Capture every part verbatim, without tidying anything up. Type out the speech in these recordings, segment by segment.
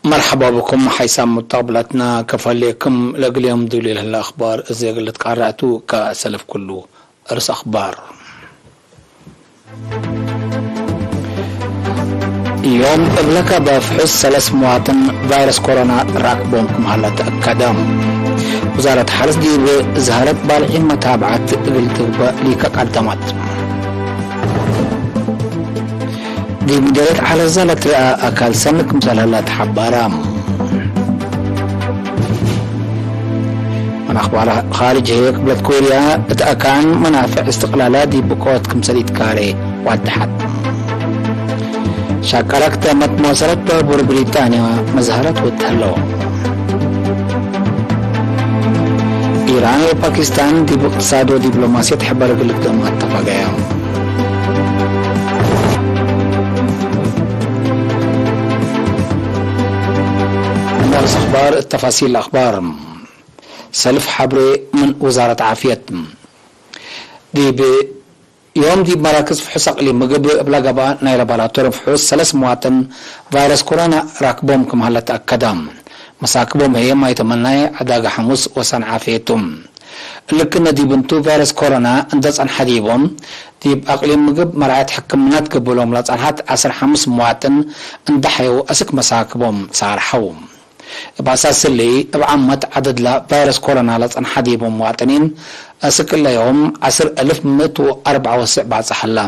መርሐባ ብኩም ሐይሳም ሙተቅብላትና፣ ከፈሌክም ለእግል ዮም ዱሊ ለህለ አኽባር እዜ እግል ልትቃረዕ ቱ። ከሰልፍ ኩሉ እርስ አኽባር። ዮም እብለ ከበ ፍሑስ ሰለስ መዋጥን ቫይረስ ኮሮና ራክቦም ክም ሀለ ተአከደ። ውዛረት ሐርስ ዲብ ዛህረት ባልዒን መታብዐት እግል ትግበእ ሊከ ቀደመት። ዲብ ምዴርየት ዐለዘ ለትረአ አካል ሰኒ ክምሰል ህለ ተሐበረ። ምን አኽባር ኻርጅ ህዬ፣ ቅብለት ኮርያ እት አካን መናፍዕ እስትቅላላ ዲብ ብቆት ክምሰል ኢትካሬ ወደሐት። ሻቀረክ ተመት መዋሰለት ባቡር ብሪጣንያ መዝሀረት ወድ ህለው። ኢራን ወፓኪስታን ዲብ እቅትሳድ ወዲፕሎማስየት ሕበር እግል ልግደም አተፋቀየ። ምን አርስ አኽባር፣ ተፋሲል አኽባር። ሰልፍ ሐብሬ ምን ውዛረት ዓፍየት። ዲብ ዮም ዲብ መራክዝ ፍሑስ አቅሊም ምግብ እብለ ገብአ ናይ ላቦራቶሪ ፍሑስ ሰለስ መዋጥን ቫይረስ ኮሮና ራክቦም ክም ሀለ ተአከደ። መሳክቦም ህዬ ማይ ተመናይ፣ ዕዳገ ሐሙስ ወሰንዓ ፌቱ። እሊ ክእነ ዲብ እንቱ ቫይረስ ኮሮና እንደ ጸንሐ ዲቦም፣ ዲብ አቅሊም ምግብ መርዐየት ሕክምነት ገብእሎም ለጸንሐት ዐስር ሐሙስ መዋጥን እንደ ሐየው አስክ መሳክቦም ሳርሐው። እብ አሳስ እሊ፣ እብ ዓመት ዐደድ ለቫይረስ ኮሮና ለጸንሐ ዲቦም መዋጥኒን አስክ እለ ዮም ዐስር እልፍ ምእት ወአርበዕ ወስዕ ባጽሕ ህለ።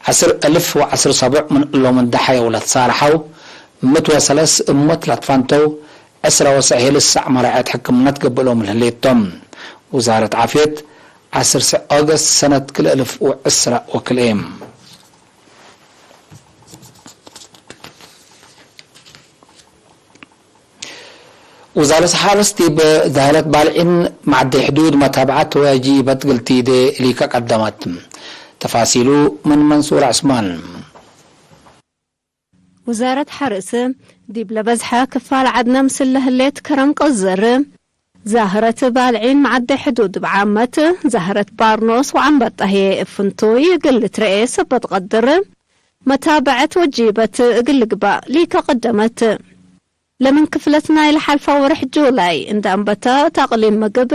ዐስር እልፍ ወዐስር ሰቡዕ ምን እሎም እንደ ሐየው ለትሳርሐው፣ ምእት ወሰለስ እብ ሞት ለትፈንተው፣ ዕስረ ወሰዕ ህይ ልሳዕ መራዐየት ሕክምነት ገብእሎም ለህሌት ቶም። ውዛረት ዓፍየት፣ ዐስር ሰዕ ኦገስት ሰነት ክልኤ እልፍ ወዕስረ ወክልኤ። ውዛረት ሐርስ ዲብ ዛህረት ባልዒን መዐደይ ሕዱድ መታብዐት ወጂበት እግል ቲዴ ሊከ ቀደመት። ተፋሲሉ ምን መንሱር ዐስማን። ውዛረት ሐርስ ዲብ ለበዝሐ ክፋል ዐድነ ምስል ለህሌት ከረም ቀዝር፣ ዛህረት ባልዒን መዐደይ ሕዱድ እብ ዓመት፣ ዛህረት ባርኖስ ወዐንበጣ ህዬ እብ ፍንቱይ እግል ልትረኤ ሰበት ቀድር፣ መታብዐት ወጂበት እግል ልግባእ ሊከ ቀደመት። ለምን ክፍለት ናይ ለሓልፈ ወርሕ ጁላይ እንደ አንበተ እት አቅሊም ምግብ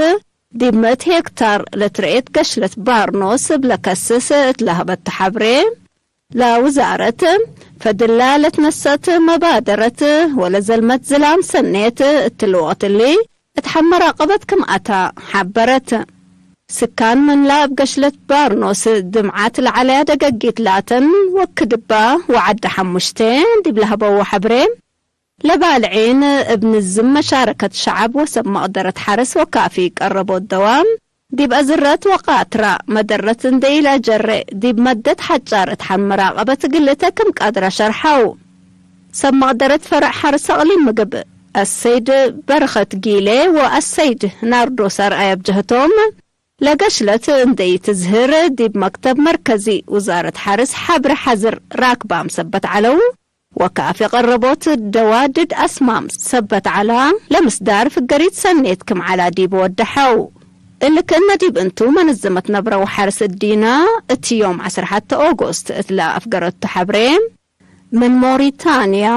ዲብ ምእት ሄክታር ለትረኤት ገሽለት ባርኖስ እብ ለከስስ እት ለሀበት ተሐብሬ፣ ለውዛረት ፈድላ ለትነሰአት መባደረት ወለዘልመት ዝላም ሰኔት እትሊ ወቅት እሊ እት ሐመ ራቀበት ክም አታ ሐበረት። ስካን ምንላ እብ ገሽለት ባርኖስ ድምዓት ለዐለያ ደገጊት ላተን ወክድባ ወዐደ ሐሙሽቴ ዲብ ለሀበው ሐብሬ፣ ለባልዒን እብ ንዝም መሻረከት ሸዐብ ወሰብ መቅደረት ሐርስ ወካፊ ቀረቦት ደዋም፣ ዲብ አዝረት ወቃትራ መደረት እንዴ ኢለአጀሬ፣ ዲብ መደት ሐጫር እት ሐመ ራቀበት እግል እተ ክም ቀድረ ሸርሐው። ሰብ መቅደረት ፈረዕ ሐርስ አቅሊም ምግብ አሰይድ በረኸት ጊሌ ወአሰይድ ናርዶስ አርአያ እብ ጀህቶም፣ ለገሽለት እንዴ ኢትዝህር ዲብ መክተብ መርከዚ ውዛረት ሐርስ ሐብሬ ሐዝር ራክባም ሰበት ዐለው። ወካፊ ቀረቦት ደዋ ድድ አስማም ሰበት ዐላ፣ ለምስዳር ፍገሪት ሰኔት ክም ዐላ ዲብ ወደሐው። እሊ ክእነ ዲብ እንቱ፣ መነዘመት ነብረ ወሐርስ እዲነ፣ እት ዮም ዐስር ሐተ ኦጎስት እት ለአፍገረቱ ሐብሬ፣ ምን ሞሪታንያ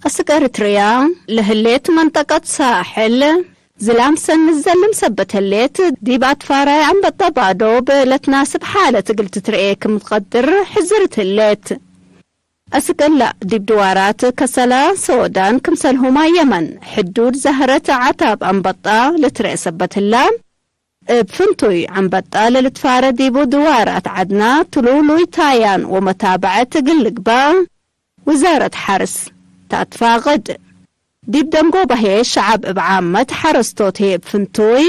አስክ ኤሪትርያ ለህሌት መንጠቀት ሳሕል፣ ዝላም ሰኒ ዘልም ሰበት ህሌት፣ ዲብ አትፋራይ አንበጣ ባዶብ ለትናስብ ሓለት እግል ትትርኤ ክም ትቀድር ሕዝርት ህሌት። አስክ እለ፣ ዲብ ድዋራት ከሰላ ሶዳን ክምሰልሁመ የመን፣ ሕዱድ ዛህረት ዐታብ አንበጣ ልትርኤ ሰበት ህላ፣ እብ ፍንቱይ አንበጣ ለልትፋረ ዲቡ ድዋራት ዐድና ትሉሉይ ታያን ወመታብዐት እግል ልግባእ ውዛረት ሐርስ ተአትፋቅድ። ዲብ ደንጎበ ህዬ፣ ሸዐብ እብ ዓመት፣ ሐረስቶት ህዬ እብ ፍንቱይ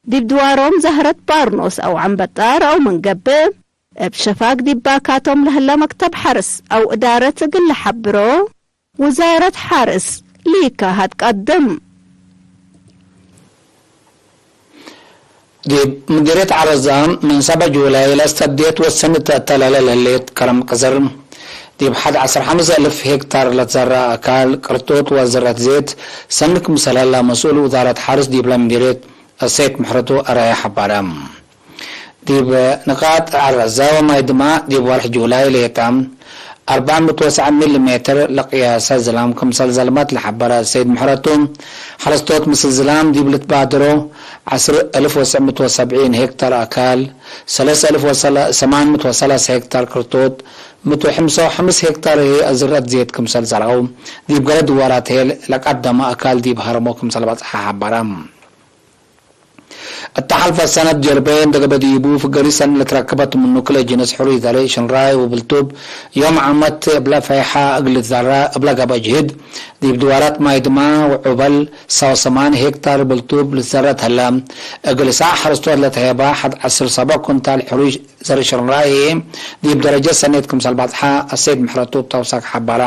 ዲብ ድዋሮም ዛህረት ባርኖስ አው ዐንበጣ ረአው ምን ገብእ፣ እብ ሸፋግ ዲብ ባካቶም ለህለ መክተብ ሐርስ አው እዳረት እግል ለሐብሮ፣ ውዛረት ሐርስ ሊከ ሀትቀድም። ዲብ ምዲርየት ዐረዛ ምን ሰበ ጁላይ ለአስተብድየት ወሰኒ ተአተላለ ለህሌት ከረም ቅዘር፣ ዲብ ሐድ ዐስር ሐምስ እልፍ ሄክታር ለትዘረአ አካል ቅርቶት ወዝረት ዜት ሰኒ ክምሰል ሀላ መስኡል ውዛረት ሐርስ ዲብለ ምዲርየት አሰይድ ምሕረቱ አራየ ሐበረ። ዲብ ንቃጥ ዐረዛ ወማይ ድማእ ዲብ ወርሕ ጁላይ ሌጠ፣ አርበዕ ምእት ወሰዕ ሚሊ ሜትር ለቅያሰ ዝላም ክምሰል ዘልመት ለሐበረ ሰይድ ምሕረቱ፣ ሐረስቶት ምስል ዝላም ዲብ ልትባድሮ ዐስር እልፍ ወትስዕ ምእት ወሰብዒን ሄክታር አካል፣ ሰለስ እልፍ ወሰማን ምእት ወሰላስ ሄክታር ክርቶት፣ ምእት ወሐምሳ ወሐምስ ሄክታር ህዬ አዝረት ዜት ክምሰል ዘርዐው፣ ዲብ ገሌ ድዋራት ህዬ ለቀደመ አካል ዲብ ሀርሞ ክምሰል በጽሐ ሐበረ። እተ ሐልፈ ሰነት ጀርቤ እንደ ገብአ ዲቡ፣ ፍገሪ ሰኒ ለትረክበት ምኑ ክለ ጅንስ ሕሩይ ዘርእ ሽንራይ ወብልቱብ፣ ዮም ዓመት እብለ ፈይሐ እግል ልትዘረ እብለ ገብአ ጅህድ፣ ዲብ ድዋራት ማይድማ ወዑበል፣ ሰው ሰማን ሄክታር ብልቱብ ልትዘረት ህለ። እግል ሳዕ ሐረስቶት ለተሄባ ሐድ ዐስር ሰበ ኩንታል ሕሩይ ዘርእ ሽንራይ ዲብ ደረጀት ሰኔት ክምሰል ባጽሐ አሰይድ ምሕረቱ እብ ተውሳክ ሐበረ።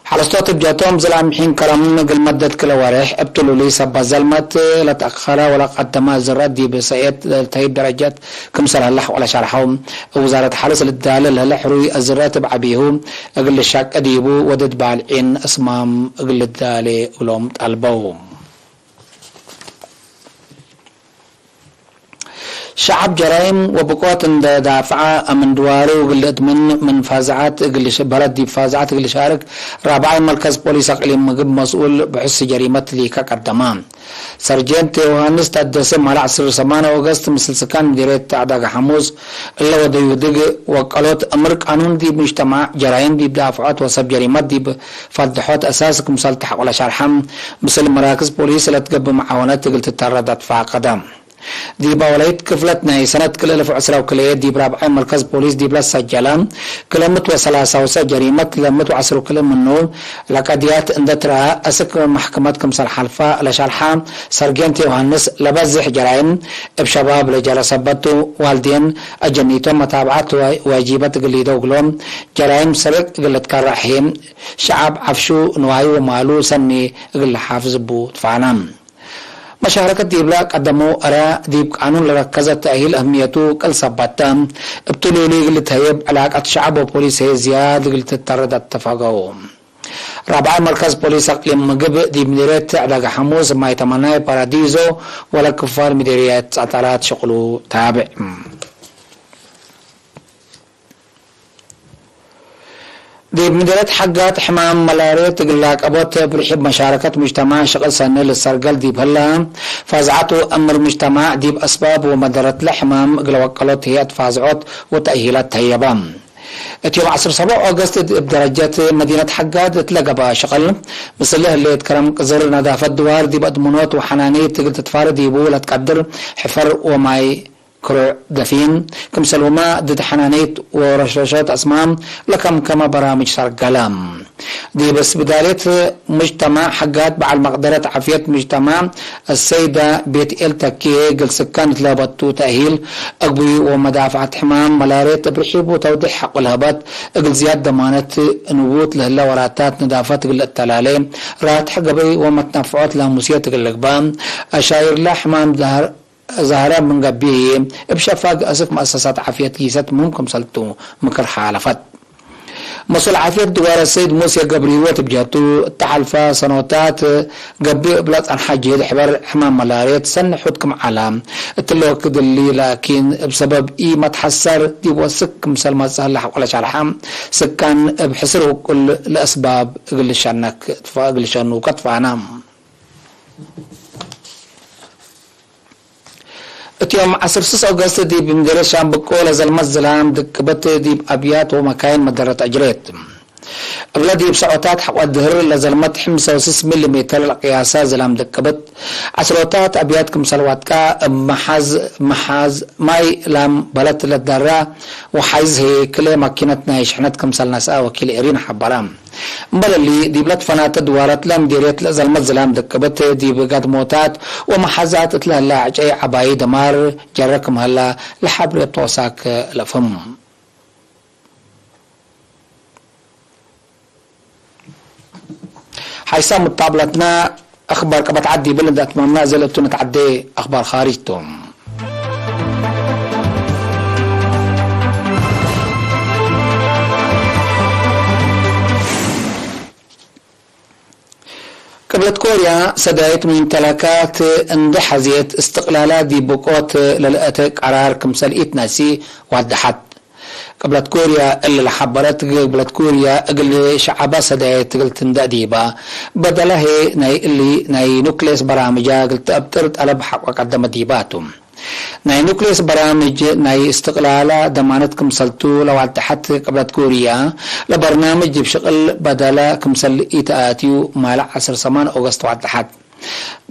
ሐረስቶት እብ ጀቶም ዝላም ሒን ከረም እግል መደት ክለ ወሬሕ እብ ትሉሊ ሰበት ዘልመት ለተአከረ ወለቀደመ እዝረት ዲብ ሰኤት ለልተህይብ ደረጀት ክምሰል ሀለ ሐቆለ ሸርሐው። እብ ውዛረት ሐርስ ልዳለ ለህለ ሕሩይ እዝረት እብ ዐቢሁ እግል ልሻቄ ዲቡ ወድድ ባልዒን እስማም እግል ልዳሌ እግሎም ጠልበው። ሸዐብ ጀራይም ወብቆት እንደ ዳፍዐ፣ አምን ድዋሩ እግል ልእድምን ምን ፋዝዐት እግል ሽ-፣ በለድ ዲብ ፋዝዐት እግል ሻርክ፣ ራብዓይ መርከዝ ፖሊስ አቅሊም ምግብ መስኡል ብሑስ ጀሪመት ሊከ ቀደመ። ሰርጀንት ዮሃንስ ታደሰ፣ ማለ ዐስር ሰማን ኦገስት፣ ምስል ስካን ምዲርየት አዳጋ ሐሙስ እለ ወደዩ ህድግ ወቀሎት፣ አምር ቃኑን ዲብ ሙጅተማዕ ጀራይም ዲብ ዳፍዖት ወሰብ ጀሪመት ዲብ ፈድሖት አሳስ ክምሰል ተሐቆለ ሸርሐ፣ ምስል መራክዝ ፖሊስ ለትገብእ መዓወነት እግል ትተረድ አትፋቀደ። ዲብ አወላይት ክፍለት ናይ ሰነት ክልኤ እልፍ ወዕስራ ወክልኤ ዲብ ራብዓይ መርከዝ ፖሊስ ዲብ ለሰጀለ ክለ ምእት ወሰላሳ ወሰ ጀሪመት ለምእት ወዐስር ወክልኤ ምኑ ለቀድያት እንደ ትረአ፣ አስክ መሕክመት ክምሰል ሐልፈ ለሸርሐ ሰርጌንት ዮሃንስ፣ ለበዝሕ ጀራይም እብ ሸባብ ለጀረ ሰበት ቱ፣ ዋልዴን አጀኒቶም መታብዐት ወ-፣ ዋጂበት እግል ሊደው እግሎም፣ ጀራይም ሰሬቅ እግል ልትከረዕ ህዬ፣ ሸዐብ ዐፍሹ፣ ንዋዩ ወማሉ ሰኒ እግል ለሓፍዝ እቡ ትፋነ። መሻረከት ዲብለ ቀደመው አረ ዲብ ቃኑን ለረከዘ ተእሂል አህምየቱ ቅል ሰበት ተ። እብ ትሉሊ እግል ልትሀየብ ዕላቀት ሸዐብ ወፖሊስ ህዬ ዝያድ እግል ትተረድ አተፋቀው። ራብዓይ መርከዝ ፖሊስ አቅሊም ምግብ ዲብ ምዲርየት ዕዳጋ ሐሙስ፣ ማይ ተመናይ፣ ፓራዲዞ ወለክፋል ምዲርየት ጸጠራት ሽቅሉ ታብዕ። ዲብ ምዲርየት ሐጋት ሕማም መላርየት እግል ላቀቦት እብ ርሒብ መሻረከት ሙጅተማዕ ሽቅል ሰኒ ልሰርገል ዲብ ህለ፣ ፋዝዐት ወአምር ሙጅተማዕ ዲብ አስባብ ወመደረትለ ሕማም እግለ ወቀሎት ህዬ አትፋዝዖት ወተእሂላት ተህየበ። እት ዮም ዐስር ሰብዕ ኦገስት እብ ደረጀት መዲነት ሐጋት እት ለገብአ ሽቅል፣ ምስል ህሌት ከረም ቅዝር፣ ነዳፈት ድዋር ዲብ አድምኖት ወሐናንየት እግል ትትፋረ ዲቡ ለትቀድር ሕፈር ወማይ ክሩዕ ደፊን፣ ክምሰልሁመ ድድ ሐናንየት ወረሽረሾት አስማም ለከምከመ በራምጅ ሰርገለ። ዲብ እስብዳልየት ሙጅተማዕ ሐጋት በዐል መቅደረት ዓፍየት ሙጅተማዕ አሰይዳ ቤትኤል ተኪ እግል ስካን እት ለሀበቱ ተእሂል አግቡይ ወመዳፍዐት ሕማም መላርየት እብ ርሒቡ ተውዴሕ ሐቆ ለሀበት፣ እግል ዝያድ ደማነት ንቡት ለህለ ወራታት ነዳፈት እግል ልአተላሌ፣ ራትሕ ገበይ ወመትነፍዖት ላሙስየት እግል ልግበእ፣ አሻይርለ ሕማም ዛህር ዛህረ ምን ገብእ ህዬ፣ እብ ሸፋግ አስክ መአሰሳት ዓፍየት ጊሰት ምህም ክምሰልቱ ምክር ሓለፈት። መስኡል ዓፍየት ድዋር አሰይድ ሙሴ ገብረሂወት እብ ጀህቱ፣ እተ ሐልፈ ሰኖታት ገብእ እብለ ጸንሐ ጅህድ ሕበር ሕማም መላርየት ሰኒ ሑድ ክም ዐለ፣ እትለ ወክድ እሊ ላኪን እብ ሰበብ ኢመትሐሰር ዲብ ወስክ ክምሰል መጽእ ለሐቆለ ሸርሐ፣ ስካን እብ ሕስር ውቁል ለአስባብ እግል ልሸነክ፣ እግል ሸኑከ ትፋነ። እት ዮም ዐስር ስስ ኦገስት ዲብ ምዲርየት ሻምብቆ ለዘልመት ዝላም ድቅብት ዲብ አብያት ወመካይን መደረት አጅሬት። እብለ ዲብ ሰዖታት ሐቆ ድህር ለዘልመት ሕምሰ ወስስ ሚሊ ሜተር ለቅያሰ ዝላም ድቅብት፣ ዐስሮታት አብያት ክምሰል ዋትቃ እብ መሓዝ፣ መሓዝ ማይ ላም በለት ለትዳራ ወሓይዝ ህዬ ክልኤ ማኪነት ናይ ሽሕነት ክምሰል ነስአ ወኪል ኤሪን ሐበረ። እምበል እሊ፣ ዲብለ ትፈናተ ድዋራት ለምዲርየት ለዘልመት ዝላም ድቅብት፣ ዲብ ጋድሞታት ወመሓዛት እት ለህለ አዕጨይ ዐባዪ ደማር ጀረ ክም ሀላ ለሐብሬ ቶሳክ ለፍህም። ሓይሳም ሙታብለትና አክባር ቀበት ዐድ ዲብል እንዴ አትመምና፣ እዘ ለእቱ ንትዐዴ አክባር ካርጅ ቶም። ቅብለት ኮርያ ሰዳይት ሙምተለካት እንዴ ሐዜት፣ እስትቅላላ ዲብ ብቆት ለልአተ ቀራር ክምሰል ኢትነሲ ዋደሐት። ቅብለት ኮርያ እሊ ለሐበረት፣ ቅብለት ኮርያ እግል ሸዐባ ሰዳየት እግል ትንደእ ዲባ፣ በደለ ህዬ ናይ እሊ ናይ ኑክሌስ በራምጃ እግል ተአብጥር ጠለብ ሐቆ ቀደመት ዲባቱ። ናይ ኑክሌስ በራምጅ ናይ እስትቅላላ ደማነት ክምሰልቱ ለዋደሐት ቅብለት ኮርያ፣ ለበርናምጅ ዲብ ሽቅል በደለ ክምሰል ኢተአትዩ ማለ ዐስር ሰማን ኦገስት ተዋደሐት።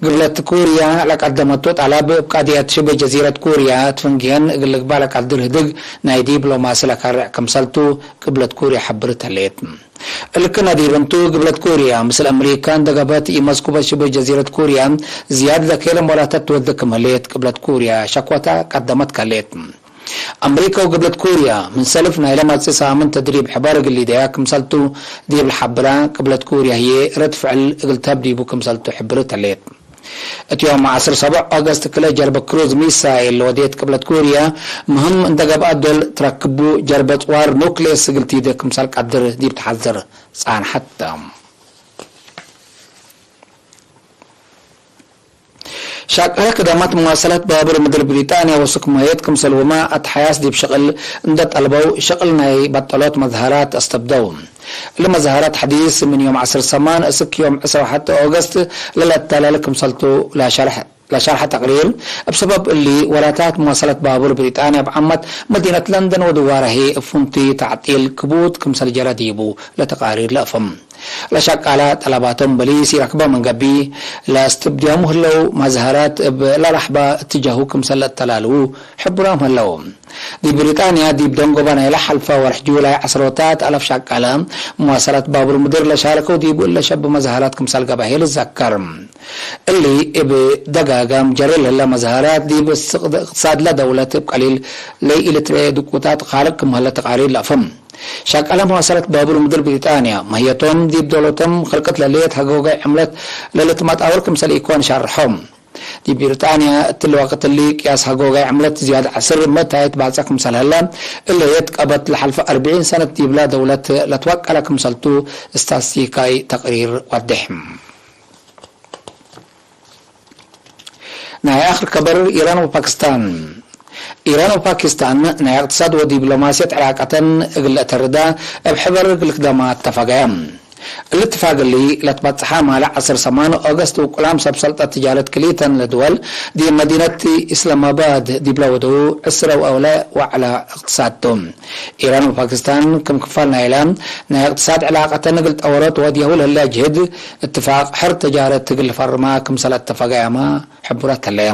ግብለት ኮርያ ለቀደመቱ ጠለብ፣ እብ ቀድየት ሽብህ ጀዚረት ኮርያ እት ፍንጌን እግል ልግባእ ለቀድር ህድግ ናይ ዲፕሎማሲ ለከርዕ ክምሰልቱ፣ ግብለት ኮርያ ሐብርት ህሌት። እልክነ ዲብ እንቱ፣ ግብለት ኮርያ ምስል አምሪካ እንደ ገብአት፣ ኢመስኩበት ሽብህ ጀዚረት ኮርያ ዝያድ ለኬለም ወላተት ትወዴ ክም ህሌት፣ ግብለት ኮርያ ሸክወተ ቀደመት ከሌት። አምሪከ ወግብለት ኮርያ፣ ምን ሰልፍ ናይለ መጽእ ሳምን ተድሪብ ሕበር እግል ሊደያ ክምሰልቱ ዲብ ለሐብራ፣ ግብለት ኮርያ ህዬ ረድ ፍዕል እግል ተህብ ዲቡ ክምሰልቱ ሕብርት ህሌት። እት ዮም ዐስር ሰቡዕ ኦገስት ክለ ጀርበ ክሩዝ ሚሳይል ለወዴት ግብለት ኮርያ፣ ምህም እንደ ገብአ ዶል ትረክቡ ጀርበ ጽዋር ኑክሌስ እግል ቲደ ክምሰል ቀድር ዲብ ተሐዝር ጻንሐት። ሻቀለ ክዳማት መዋሰላት ባቡር ምድር ብሪጣንያ ወሱክ መየት ክምሰልሁመ አትሐያስ ዲብ ሽቅል እንደ ጠልበው፣ ሽቅል ናይ በጠሎት መዝሀራት አስተብደው። እሊ መዝሀራት ሐዲስ ምን ዮም ዐስር ሰማን እስክ ዮም ዕስራ ወሐተ ኦገስት ለለተላለ ክምሰልቱ ለሸርሐ ተቅሪር፣ እብ ሰበብ እሊ ወላታት መዋሰላት ባቡር ብሪጣንያ እብ ዓመት መዲነት ለንደን ወድዋረ ህዬ እብ ፍንቱይ ተዕጢል ክቡድ ክምሰል ጀረ ዲቡ ለተቃሪር ለአፍህም። ለሸቃለ ጠለባቶም በሊስ ኢረክበ ምን ገብእ፣ ለአስትብድያሙ ህለው መዝሀራት እብ ለረሕበ እትጃሁ ክምሰል ለአተላልዉ ሕቡራም ህለው። ዲብ ብሪጣንያ፣ ዲብ ደንጎበ ናይለ ሐልፈ ወርሕ ጁላይ ዐስሮታት አለፍ ሸቃለ መዋሰላት ባቡር ምድር ለሻረከው ዲቡ እለ ሸብ መዝሀራት ክምሰል ገብአ ህዬ ልዘከር። እሊ እብ ደጋጋም ጀሬ ለህለ መዝሀራት ዲብ እቅትሳድለ ደውለት እብ ቀሊል ለኢልትረኤ ድቁታት ካልቅ ክም ህለ ተቃሪር ለአፍህም። ሸቃለ መዋሰለት ባቡር ምድር ብሪጣንያ፣ መህየቶም ዲብ ዶለቶም ከልቀት ለሌት ሀጎጋይ ዕምለት ለልትመጣወር ክምሰል ኢኮን ሻርሖም። ዲብ ብሪጣንያ እትሊ ወቅት እሊ ቅያስ ሀጎጋይ ዕምለት ዝያድ ዐስር መታይት ባጽዕ ክምሰል ህለ፣ እለ የትቀበት ለሐልፈ አርብዒን ሰነት ዲብላ ደውለት ለትወቀለ ክምሰልቱ ስታትስቲካይ ተቅሪር ወዴሕ። ናይ አክር ከበር፣ ኢራን ወፓኪስታን። ኢራን ወፓኪስታን ናይ እቅትሳድ ወዲብሎማስየት ዕላቀተን እግል ለአተርዳ እብ ሕበር እግል ልክደማ አተፈገየ። እሊ እትፋቅ እሊ ለትበጽሐ ማለ ዐስር ሰማን ኦገስት ውቁላም ሰብ ሰልጠት ትጃረት ክልኢተን ለድወል ዲብ መዲነት ኢስላማባድ ዲብለ ወደው ዕስረ ወአውለ ወዐለ እቅትሳድ ቱ። ኢራን ወፓኪስታን ክም ክፋል ናይለ ናይ እቅትሳድ ዕላቀተን እግል ጠወሮት ወድየሁ ለህለ ጅህድ እትፋቅ ሕር ተጃረት እግል ልፈርማ ክምሰል አተፈገያመ ሕቡረት ህለየ።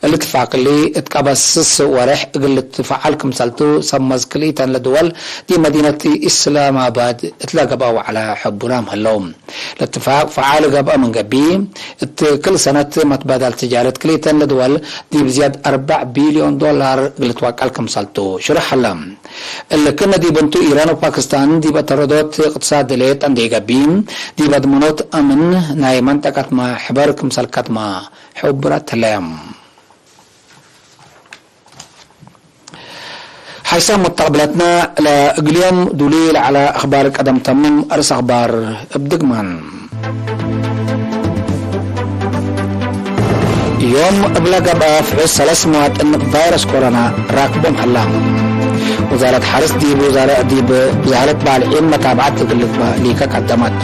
እሊ እትፋቅ እሊ እት ቀበስስ ወሬሕ እግል ልትፈዓል ክምሰልቱ ሰመዝ ክልኢተን ለድወል ዲብ መዲነት ኢስላማባድ እትለ ገብአ ወዐለ ሕቡራም ህለው። ለእትፋቅ ፈዓል ገብአ ምን ገብእ፣ እት ክል ሰነት መትባዳል ትጃረት ክልኢተን ለድወል ዲብ ዝያድ አርበዕ ቢልዮን ዶላር እግል ልትወቀል ክምሰልቱ ሽሩሕ ሀለ። እሊ ክነ ዲብ እንቱ፣ ኢራን ወፓኪስታን ዲብ አተረዶት እቅትሳድ ሌጠ እንዴ ገብእ፣ ዲብ አድመኖት አምን ናይ መንጠቀትመ ሕበር ክምሰል ከትመ ሕቡረት ህለ። ሓይሳም ሙተቅብለትነ፣ ለእግል ዮም ዱሊ ለዐለ አኽባር ቀደም ተምም። አርስ አኽባር እብ ድግማን። ዮም እብለ ገብአ ፍሑስ ሰለስ መዋጥን ቫይረስ ኮሮና ራክቦም ሀላ። ወዛረት ሐርስ ዲብ ወዛረ-፣ ዲብ ብዝሃለት ባልዒን መታብዐት እግል ልግበእ ሊከ ቀደመት።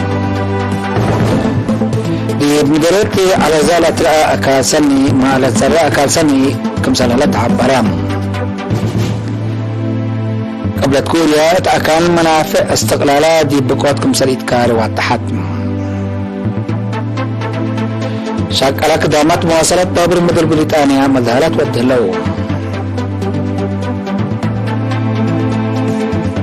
ዲብ ምደርየት አለዘ ለትረአ አካል ሰኒ፣ ማ ለትዘረአ አካል ሰኒ ክምሰል ህለ ተሐበረ። ቅብለት ኩርየ እት አካን መናፍዕ እስትቅላላ ዲብ ብቆት ክምሰል ኢትካሪ ዋደሐት። ሸቀለ ክዳማት መዋሰለት ባቡር ምድር ብሪጣንያ መዝሀለት ወድ ህለው።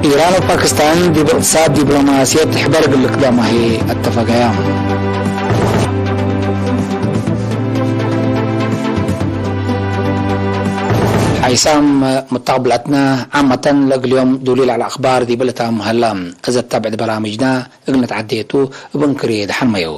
ኢራን ወፓኪስታን ዲብ እቅትሳድ ዲፕሎማስየት ሕበር እግል ልክደማ ህዬ አተፈገያ። ሓይሳም ሙተቅብለትነ፣ ዓመተን ለእግል ዮም ዱሊ ለዐለ አኽባር ዲብ ልታም ሀላ። እዘ ተብዕድ በራምጅነ እግል ንትዓዴ ቱ እብ እንክርየ ደሐን መየው።